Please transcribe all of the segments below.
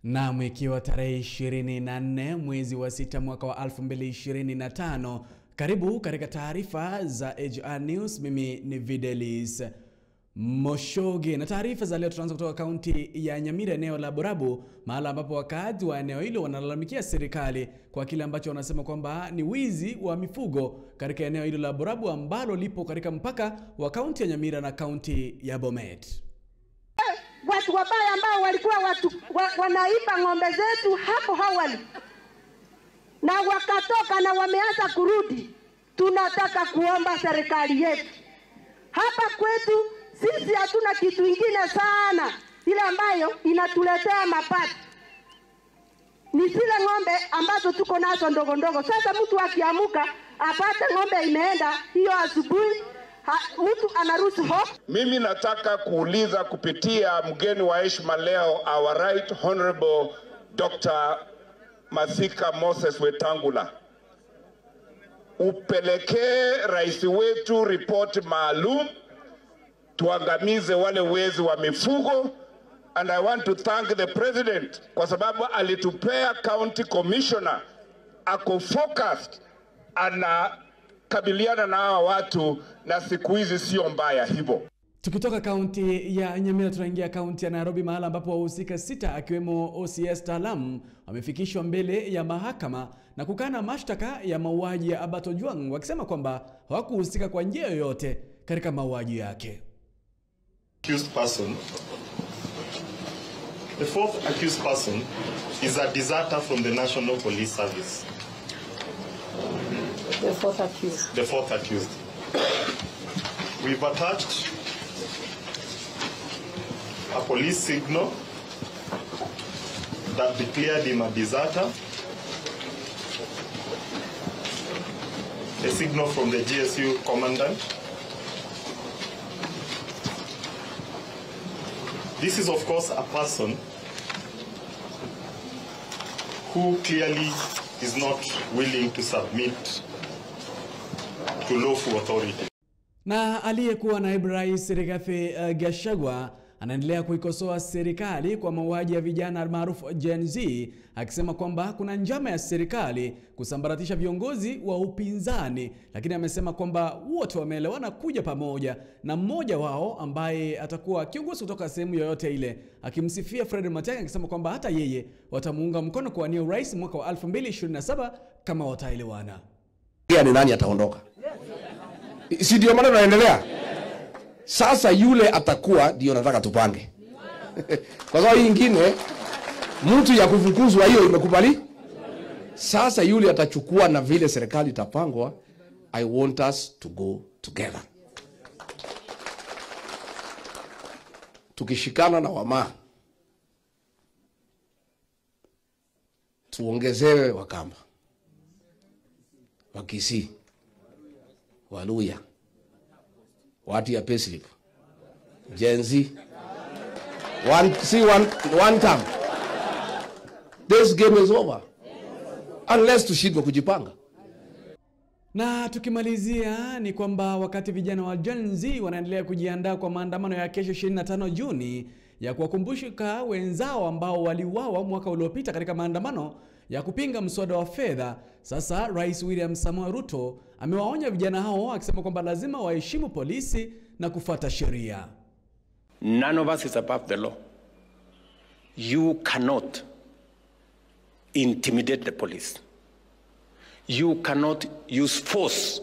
Naam, ikiwa tarehe 24 mwezi wa 6 mwaka wa 2025. Karibu katika taarifa za AGR News. Mimi ni Videlis Moshoge. Na taarifa za leo tunaanza kutoka kaunti ya Nyamira, eneo la Borabu, mahala ambapo wakazi wa eneo hilo wanalalamikia serikali kwa kile ambacho wanasema kwamba ni wizi wa mifugo katika eneo hilo la Borabu ambalo lipo katika mpaka wa kaunti ya Nyamira na kaunti ya Bomet. Watu wabaya ambao walikuwa wanaiba ng'ombe zetu hapo awali na wakatoka na wameanza kurudi. Tunataka kuomba serikali yetu hapa kwetu, sisi hatuna kitu ingine sana ile ambayo inatuletea mapato ni zile ng'ombe ambazo tuko nazo ndogo ndogo. Sasa mtu akiamuka apate ng'ombe imeenda hiyo asubuhi, mtu anaruhusu hope. Mimi nataka kuuliza kupitia mgeni wa heshima leo, our right honorable Dr. Masika Moses Wetangula, upelekee rais wetu ripoti maalum tuangamize wale wezi wa mifugo. And I want to thank the president kwa sababu alitupea county commissioner ako focused, ana kabiliana na hawa watu, na siku hizi sio mbaya hivyo. Tukitoka kaunti ya Nyamira tunaingia kaunti ya Nairobi, mahala ambapo wahusika 6 akiwemo OCS Talam wamefikishwa mbele ya mahakama na kukana mashtaka ya mauaji ya Albert Ojwang, wakisema kwamba hawakuhusika kwa njia yoyote katika mauaji yake. Accused person. The fourth accused person is a deserter from the National Police Service. The fourth accused. The fourth accused. We've attached a police signal that declared him a deserter, a signal from the GSU commandant. This is, of course, a person who clearly is not willing to submit to lawful authority. Na aliyekuwa naibu rais Rigathi Gachagua anaendelea kuikosoa serikali kwa mauaji ya vijana maarufu Gen Z, akisema kwamba kuna njama ya serikali kusambaratisha viongozi wa upinzani, lakini amesema kwamba wote wameelewana kuja pamoja na mmoja wao ambaye atakuwa kiongozi kutoka sehemu yoyote ile, akimsifia Fred Matiang'i akisema kwamba hata yeye watamuunga mkono kuwania urais mwaka wa 2027 kama wataelewana. Ni nani ataondoka? Si ndio maana tunaendelea? Sasa yule atakuwa ndio nataka tupange. Kwa sababu nyingine mtu ya kufukuzwa hiyo imekubali. Sasa yule atachukua na vile serikali itapangwa. I want us to go together. Tukishikana na wama, tuongezewe Wakamba, Wakisii, Waluya, watu ya payslip, Gen Z, one time. This game is over. Unless tushindwe kujipanga. Na tukimalizia ni kwamba wakati vijana wa Gen Z wanaendelea kujiandaa kwa maandamano ya kesho 25 Juni ya kuwakumbusha wenzao ambao waliuawa mwaka uliopita katika maandamano ya kupinga mswada wa fedha, sasa Rais William Samoei Ruto amewaonya vijana hao akisema kwamba lazima waheshimu polisi na kufuata sheria. None of us is above the law. You cannot intimidate the police. You cannot use force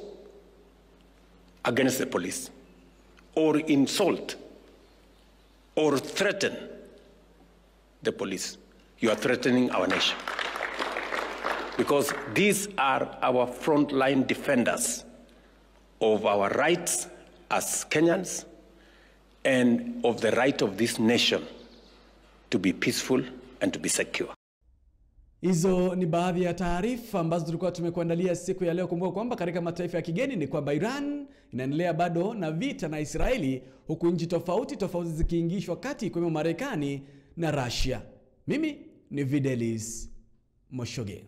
against the police or insult or threaten the police. You are threatening our nation. Because these are our frontline defenders of our rights as Kenyans and of the right of this nation to be peaceful and to be secure. Hizo ni baadhi ya taarifa ambazo tulikuwa tumekuandalia siku ya leo. Kumbuka kwamba katika mataifa ya kigeni ni kwamba Iran inaendelea bado na vita na Israeli, huku nchi tofauti tofauti zikiingishwa kati ikiwemo Marekani na Russia. Mimi ni Videlis Moshoge.